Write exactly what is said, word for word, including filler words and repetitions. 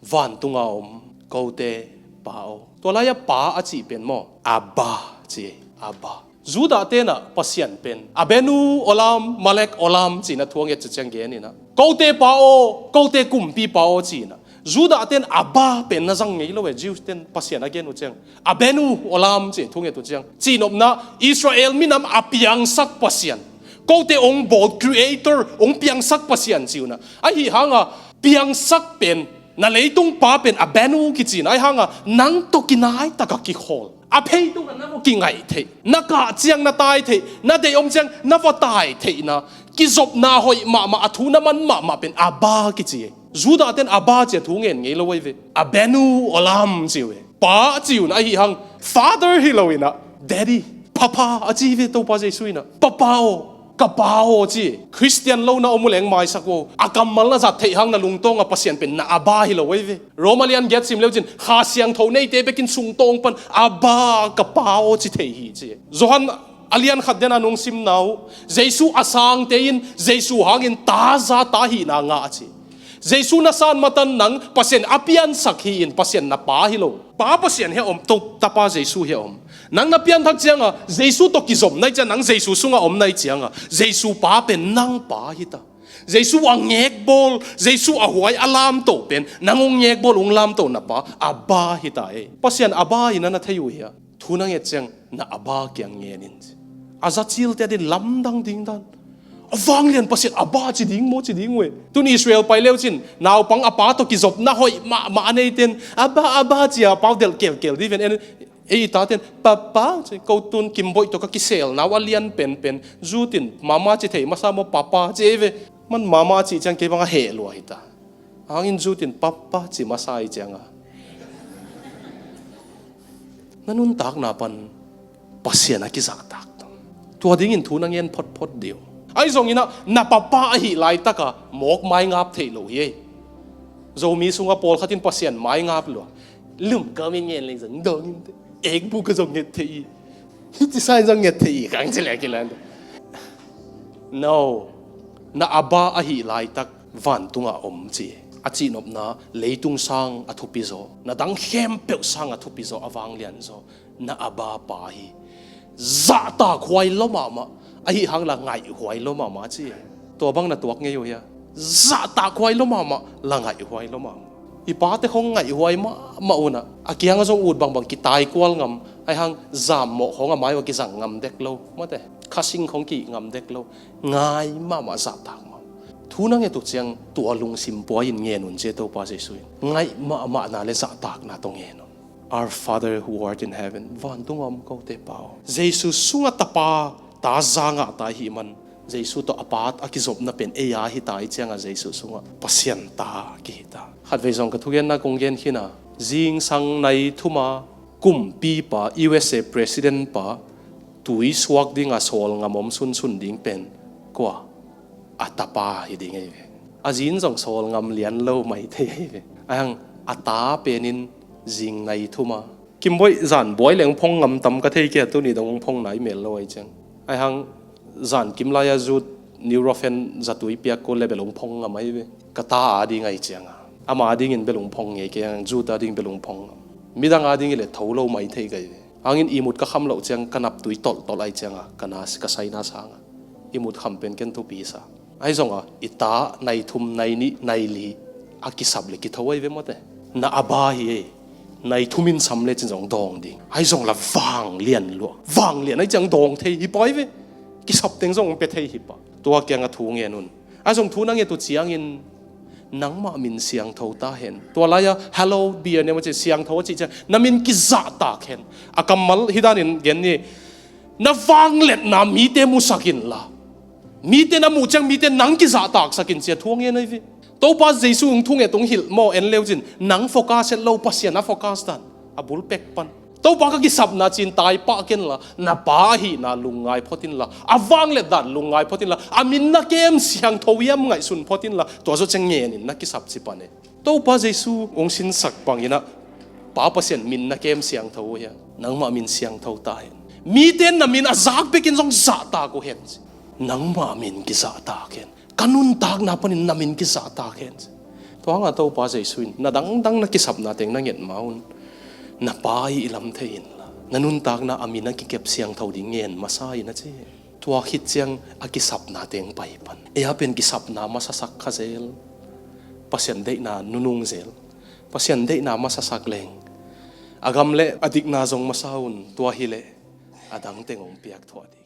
Vantunga om kote Pa aw. Tua lai-a Pa a cih pen maw, Abba ci, Abba. Judah tenah Pasian pen Abenu Olam, Malek Olam cinah thu a nget ciang gen inah, kote Pa aw, kote Kumpipa aw cinah. Judah ten Abba pen na zang ngei lo e, Jews ten Pasian a gen uh ciang Abenu Olam ci thu nget uh ciang, cihnopna Israel minam a piangsak Pasian, kote ong bawl, creator, ong piangsak Pasian ci unah. Ahi hanga piangsak pen na leitung pa pen Abenu kici na, ahi hanga nang tawh kinai taka kikhawl, a phei tungah na va kingaih theih, na kah ciang na tai theih, na deih om ciang na va tai theihna, kizopna hoih mahmah, a thu na man mahmah pen Abba kici e. Judah ten Abba ci a thu ngen ngei lo ahi ve. Abenu Olam ci uh e. Pa ci un ahi hang, father hi lo inah, daddy, papa a ci ve Topa Jesu inah. Papa aw, ka Pa aw ci. Khristian lo na om uh leng maisak uh, a kammal na zat theih hang na lungtawng a Pasian pen na Abba hi lo ahi ve. Roma lian giat sim leu cin, Kha Siangtho neite bekin sungtawng pan Abba, ka Pa aw ci thei hi ci. Johan a lian khat dena nung simna uh, Jesu a sangte in Jesu hangin taza ta hihna ngah a ci. Jesu na san matan nang Pasian a piansak hi-in Pasian na Pa hi lo. Pa Pasian hi a om, to tapa Jesu hi a om. Nang na pianthak cianga Jesu tawh kizom nai ciang, nang Jesu sunga om nai cianga Jesu Pa pen nang Pa hita. Jesu a ngekbawl, Jesu a huai a lamto pen nang ung ngekbawl ung lamto na Pa Abba hita e. Pasian Abba hi na na thei uh hia? Thu na nget ciang na Abba kiang ngen in ci. A zacilte a din lamdang ding dan, a vanglian Pasian Abba ci ding maw ci ding uh e. Tun Israel pai leu cin naupang a pa tawh kizopna hoih mahmah a neiten Abba, Abba ci a pau delh kelkel di ven en. Ei i taten Papa ci, ko tun Kimboih tawh ka kiselna uh a lian penpen Jutin Mama ci thei masa maw, Papa ci ei ve. Man Mama ci ciang kei bang a heh lua hita. Hangin Jutin Papa ci masa i cianga na nuntakna pan Pasian a kizahtak tam? Tua dingin thu na ngen photphot dih uh. Ahi zongin ah na papa ahi laitaka mawk maingap theih lo hi ei. Zomi sunga pawlkhatin Pasian maingap lua. Lumkam in ngen leng zong dawng in te. Ekbu ka zong nget thei i. Hiti sa in zong nget thei i kang ci leh kilan. No. Na Abba ahi laitak vantunga om ci. A cihnopna leitung sang a thupi zaw, na dang khempeuh sang a thupi zaw, a vanglian zaw na Abba Pa hi. Zahtak huai lo mahmah, ahi hang la ngaih huai lo mahmah ci. Tua bang na tuak ngei uh hia? Zahtak huai lo mahmah, la ngaih huai lo mahmah. I pate khong ngaih huai mahmah unah a kianga zong ut bangbang kitaikual ngam, ahi hang zammawh khong a mai uh a kizang ngam dek lo, mate, khasing khong kih ngam dek lo. Ngai mahmah, zahtak mahmah. Thu na nget uh ciang tua lungsim puai in ngen un ci e Topa Jesu in. Ngaih mahmahna le zahtakna tawh ngen un. Our Father who art in heaven, vantung a om kote Pa aw. Jesu sungah tapa, ta za ngahta ahih man Jesu tawh a Pa a kizopna pen ei a hita i cianga Jesu sungah Pasian ta kihita. Khatvei zong ka thugenna kong gen khin a, zingsang nai thuma kumpipa, U S A President pa, tui suak dinga sawlngam om sunsun ding pen kua? A tapa hi ding ahi ve. A zin zong sawlngam lian lo mai thei ahi ve. Ahi hang a ta penin zing nai thuma. Kimboih zan buai leng phong ngam tam ka thei kei a, tuni dong phong nai mel lo ahi ciang. Ahi hang zan kim lai-a zut Nurofen zatui piak ko le belung phong ngam ahi ve. Ka ta a ding ahi cianga ama a dingin belung phong ngei kei hang, zut a ding belung phong ngam. Midang a ding i le tho lo mai thei ka hi ve. Hangin ihmut ka kham loh ciang ka naptui tolhtolh ahi cianga ka na, ka saina sanga ihmut kham pen ken thupi sa. Ahi zonga i ta nai thum, nai nih, nai li a kisap le kitho ahi ve mawte. Na Abba hi ei. Nai thum in sam lecin zong dawng ding. Ahi zong la vanglian lua. Vanglian ahi ciang dawng thei hi pah ahi ve. Kisap teng zong pe thei hi pah. Tua kianga thu ngen un. Ahi zong thu na nget uh ciangin nangmah min siangtho ta hen. Tua lai-a hallowed be your name a ci, siangtho a cih ciang na min kizahtak hen. A kammal hi danin gen ni. Na vangliatna mite musak inla, mite na muh ciang mite nang kizahtaksak in ci a thu a ngen ahi ve. Topa Jesu hong thunget hong hilh maw en leucin nang focus het lo, Pasian a focus dan a bul pek pan. Topa ka kisapna ci-in tai pah kenla, na Pa ahihna lungngai phot inla, a vangliat dan lungngai phot inla, a min na kem siangtho hiam ngaihsun phot inla, tua zawh ciang ngenin na kisap ci pan e. Topa Jesu hong sinsak bangin ah Pa Pasian min na kem siangtho uh hia? Nangmah min siangtho ta hen. Mite in na min a zak bekin zong zahtak uh hen. Nangmah min kizahtak hen. Ka nuntakna panin na min kizahtak hen. Tua hangah Topa Jesu in na dangdang na kisapna teng na nget ma un, na Pa i lam thei inla, na nuntakna a min a kikep siangtho ding ngen masa in a ci. Tua khit ciang a kisapna teng pai pan. Ei a pen kisapna masasak kha zel, Pasian deihna nunung zel, Pasian deihna masasak leng a gam le a dikna zong masa un, tua hileh a dang teng hong piak thuah ding.